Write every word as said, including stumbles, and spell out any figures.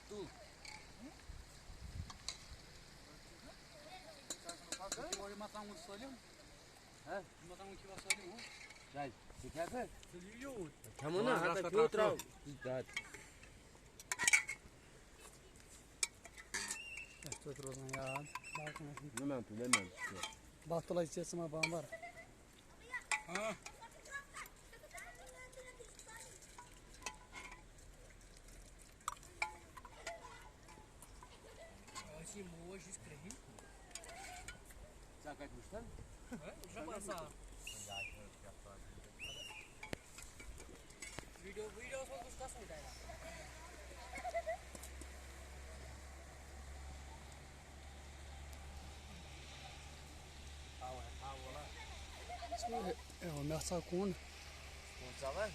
تُل۔ یورٕ ما ترٛاوُن سٲلِم؟ ہہ؟ یہِ ما ترٛاوُن کھیوا سٲلِم ہُہ؟ کیٛازِ؟ ژٕ کھٮ۪کھ؟ ژٕ یہِ یوٗت۔ کھٮ۪مو نا، وَلہٕ ہَتہ رَٹھ پیوٚو تَتھ ترٛاو۔ اَسہِ توتہِ روزان یاد، باقٕے ما چھُنہٕ۔ نہ، مےٚ تُل، مےٚ تُل۔ بَتھ تُلَے ژےٚ، ژٕ ما بامبَر۔ ہاں۔ آز چھِ یہِ موج ہِش کرٛہِنۍ۔ ژےٚ کَتہِ وٕچھتَن؟ ہہ، یہِ چھُنہ پَنٛژاہ۔ ویٖڈیو، ویٖڈیوَس منٛز وٕچھ کَس وٕنہِ ڈایلاگ۔ اَوا، اَوا، وَلا۔ ہے، مےٚ ہسا کُن۔ کُن ژَلان؟